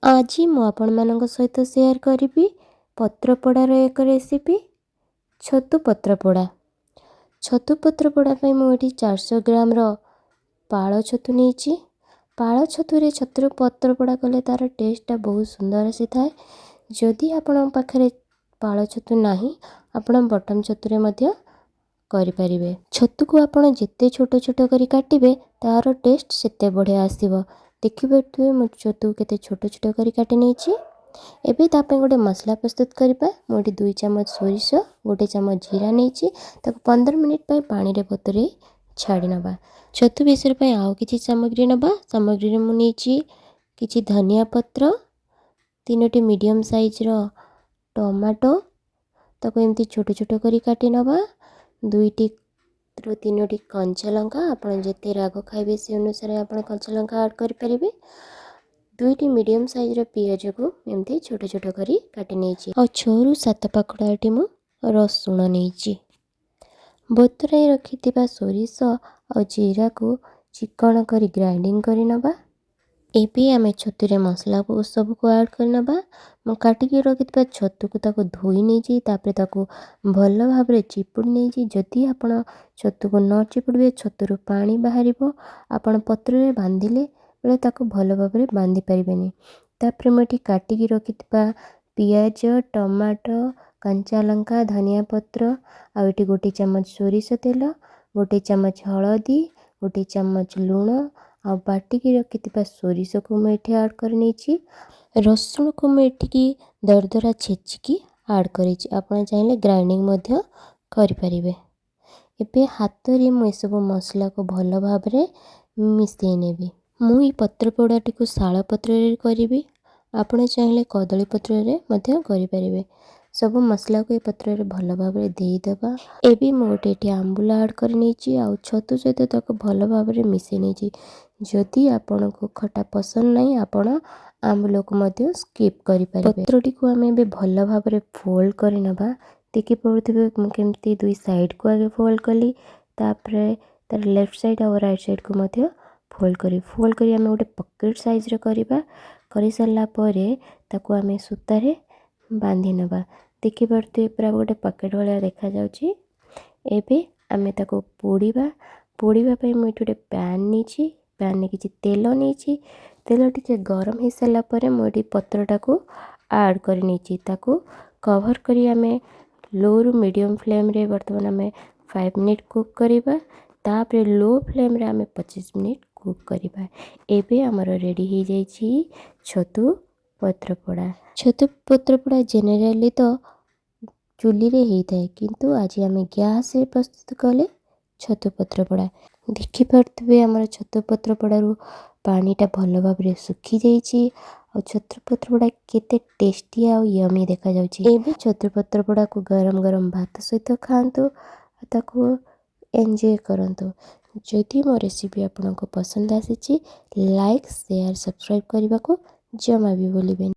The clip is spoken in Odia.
ଆଜି ମୁଁ ଆପଣମାନଙ୍କ ସହିତ ସେୟାର କରିବି ପତ୍ରପୋଡ଼ାର ଏକ ରେସିପି, ଛତୁ ପତ୍ରପୋଡ଼ା। ଛତୁ ପତ୍ରପୋଡ଼ା ପାଇଁ ମୁଁ ଏଠି 400 ଗ୍ରାମର ପାଳ ଛତୁ ନେଇଛି। ପାଳ ଛତୁରେ ଛତୁର ପତ୍ରପୋଡ଼ା କଲେ ତା'ର ଟେଷ୍ଟଟା ବହୁତ ସୁନ୍ଦର ଆସିଥାଏ। ଯଦି ଆପଣଙ୍କ ପାଖରେ ପାଳ ଛତୁ ନାହିଁ, ଆପଣ ବଟମ ଛତୁରେ ମଧ୍ୟ କରିପାରିବେ। ଛତୁକୁ ଆପଣ ଯେତେ ଛୋଟ ଛୋଟ କରି କାଟିବେ, ତା'ର ଟେଷ୍ଟ ସେତେ ବଢ଼ିଆ ଆସିବ। ଦେଖିପାରୁଥିବେ, ମୁଁ ଛତୁ କେତେ ଛୋଟ ଛୋଟ କରି କାଟି ନେଇଛି। ଏବେ ତା ପାଇଁ ଗୋଟେ ମସଲା ପ୍ରସ୍ତୁତ କରିବା। ମୁଁ ଏଠି 2 ଚାମଚ ସୋରିଷ, 1 ଚାମଚ ଜିରା ନେଇଛି। ତାକୁ 15 ମିନିଟ୍ ପାଇଁ ପାଣିରେ ବତୁରେଇ ଛାଡ଼ି ନେବା। ଛତୁ ବେସର ପାଇଁ ଆଉ କିଛି ସାମଗ୍ରୀ ନେବା। ସାମଗ୍ରୀରେ ମୁଁ ନେଇଛି କିଛି ଧନିଆ ପତ୍ର, 3ଟି ମିଡ଼ିୟମ୍ ସାଇଜ୍ର ଟମାଟୋ, ତାକୁ ଏମିତି ଛୋଟ ଛୋଟ କରି କାଟି ନେବା, 2ଟିରୁ 3ଟି କଞ୍ଚା ଲଙ୍କା, ଆପଣ ଯେତେ ରାଗ ଖାଇବେ ସେ ଅନୁସାରେ ଆପଣ କଞ୍ଚା ଲଙ୍କା ଆଡ଼୍ କରିପାରିବେ, 2ଟି ମିଡ଼ିୟମ୍ ସାଇଜ୍ର ପିଆଜକୁ ଏମିତି ଛୋଟ ଛୋଟ କରି କାଟି ନେଇଛି, ଆଉ 6ରୁ 7 ପାଖୁଡ଼ା ଏଠି ମୁଁ ରସୁଣ ନେଇଛି। ବତୁରାଇ ରଖିଥିବା ସୋରିଷ ଆଉ ଜିରାକୁ ଚିକଣ କରି ଗ୍ରାଇଣ୍ଡିଙ୍ଗ କରି ନେବା। ଏବେ ଆମେ ଛତୁରେ ମସଲାକୁ ସବୁକୁ ଆଡ଼୍ କରିନେବା। ମୁଁ କାଟିକି ରଖିଥିବା ଛତୁକୁ ତାକୁ ଧୋଇ ନେଇଛି, ତାପରେ ତାକୁ ଭଲ ଭାବରେ ଚିପୁଡ଼ି ନେଇଛି। ଯଦି ଆପଣ ଛତୁକୁ ନ ଚିପୁଡ଼ିବେ, ଛତୁରୁ ପାଣି ବାହାରିବ। ଆପଣ ପତ୍ରରେ ବାନ୍ଧିଲେ ବେଳେ ତାକୁ ଭଲ ଭାବରେ ବାନ୍ଧି ପାରିବେନି। ତାପରେ ମୁଁ ଏଠି କାଟିକି ରଖିଥିବା ପିଆଜ, ଟମାଟୋ, କଞ୍ଚା ଲଙ୍କା, ଧନିଆ ପତ୍ର ଆଉ ଏଠି 1 ଚାମଚ ସୋରିଷ ତେଲ, 1 ଚାମଚ ହଳଦୀ, 1 ଚାମଚ ଲୁଣ ଆଉ ବାଟିକି ରଖିଥିବା ସୋରିଷକୁ ମୁଁ ଏଠି ଆଡ଼୍ କରିନେଇଛି। ରସୁଣକୁ ମୁଁ ଏଠିକି ଦରଦରା ଛେଚିକି ଆଡ଼୍ କରିଛି। ଆପଣ ଚାହିଁଲେ ଗ୍ରାଇଣ୍ଡିଙ୍ଗ ମଧ୍ୟ କରିପାରିବେ। ଏବେ ହାତରେ ମୁଁ ଏସବୁ ମସଲାକୁ ଭଲ ଭାବରେ ମିଶାଇ ନେବି। ମୁଁ ଏଇ ପତ୍ରପୋଡ଼ାଟିକୁ ଶାଳ ପତ୍ରରେ କରିବି। ଆପଣ ଚାହିଁଲେ କଦଳୀ ପତ୍ରରେ ମଧ୍ୟ କରିପାରିବେ। ସବୁ ମସଲାକୁ ଏ ପତ୍ରରେ ଭଲ ଭାବରେ ଦେଇଦେବା। ଏବେ ମୁଁ ଗୋଟେ ଏଠି ଆମ୍ବୁଲ ଆଡ଼୍ କରିନେଇଛି ଆଉ ଛତୁ ସହିତ ତାକୁ ଭଲ ଭାବରେ ମିଶାଇ ନେଇଛି। ଯଦି ଆପଣଙ୍କୁ ଖଟା ପସନ୍ଦ ନାହିଁ, ଆପଣ ଆମ୍ବୁଲକୁ ମଧ୍ୟ ସ୍କିପ୍ କରିପାରିବେ। ପତ୍ରଟିକୁ ଆମେ ଏବେ ଭଲ ଭାବରେ ଫୋଲ୍ଡ କରିନେବା। ଦେଖିପାରୁଥିବେ, ମୁଁ କେମିତି ଦୁଇ ସାଇଡ଼୍କୁ ଆଗେ ଫୋଲ୍ଡ କଲି, ତାପରେ ତାର ଲେଫ୍ଟ ସାଇଡ଼୍ ଆଉ ରାଇଟ୍ ସାଇଡ଼୍କୁ ମଧ୍ୟ ଫୋଲ୍ଡ କରି ଫୋଲ୍ଡ କରି ଆମେ ଗୋଟେ ପକେଟ୍ ସାଇଜ୍ର କରିବା। କରିସାରିଲା ପରେ ତାକୁ ଆମେ ସୂତାରେ ବାନ୍ଧି ନେବା। ଦେଖିପାରୁଥିବେ, ପୁରା ଗୋଟେ ପକେଟ୍ ଭଳିଆ ଦେଖାଯାଉଛି। ଏବେ ଆମେ ତାକୁ ପୋଡ଼ିବା। ପୋଡ଼ିବା ପାଇଁ ମୁଁ ଏଠି ଗୋଟେ ପ୍ୟାନ୍ ନେଇଛି। ପ୍ୟାନ୍ରେ କିଛି ତେଲ ନେଇଛି। ତେଲ ଟିକେ ଗରମ ହେଇସାରିଲା ପରେ ମୁଁ ଏଠି ପତ୍ରଟାକୁ ଆଡ଼୍ କରି ନେଇଛି। ତାକୁ କଭର୍ କରି ଆମେ ଲୋରୁ ମିଡ଼ିୟମ୍ ଫ୍ଲେମ୍ରେ ବର୍ତ୍ତମାନ ଆମେ 5 ମିନିଟ୍ କୁକ୍ କରିବା। ତାପରେ ଲୋ ଫ୍ଲେମ୍ରେ ଆମେ 25 ମିନିଟ୍ କୁକ୍ କରିବା। ଏବେ ଆମର ରେଡ଼ି ହେଇଯାଇଛି ଛତୁ ପତ୍ରପୋଡ଼ା। ଛତୁ ପତ୍ରପୋଡ଼ା ଜେନେରାଲି ତ ଚୁଲିରେ ହେଇଥାଏ, କିନ୍ତୁ ଆଜି ଆମେ ଗ୍ୟାସ୍ରେ ପ୍ରସ୍ତୁତ କଲେ ଛତୁ ପତ୍ରପୋଡ଼ା। ଦେଖିପାରୁଥିବେ, ଆମର ଛତୁ ପତ୍ରପୋଡ଼ାରୁ ପାଣିଟା ଭଲ ଭାବରେ ଶୁଖିଯାଇଛି ଆଉ ଛତୁ ପତ୍ରପୋଡ଼ା କେତେ ଟେଷ୍ଟି ଆଉ ୟମି ଦେଖାଯାଉଛି। ଏବେ ଛତୁ ପତ୍ରପୋଡ଼ାକୁ ଗରମ ଗରମ ଭାତ ସହିତ ଖାଆନ୍ତୁ ଆଉ ତାକୁ ଏନ୍ଜୟ କରନ୍ତୁ। ଯଦି ମୋ ରେସିପି ଆପଣଙ୍କୁ ପସନ୍ଦ ଆସିଛି, ଲାଇକ୍, ସେୟାର, ସବସ୍କ୍ରାଇବ୍ କରିବାକୁ ଜମା ବି ଭୁଲିବେନି।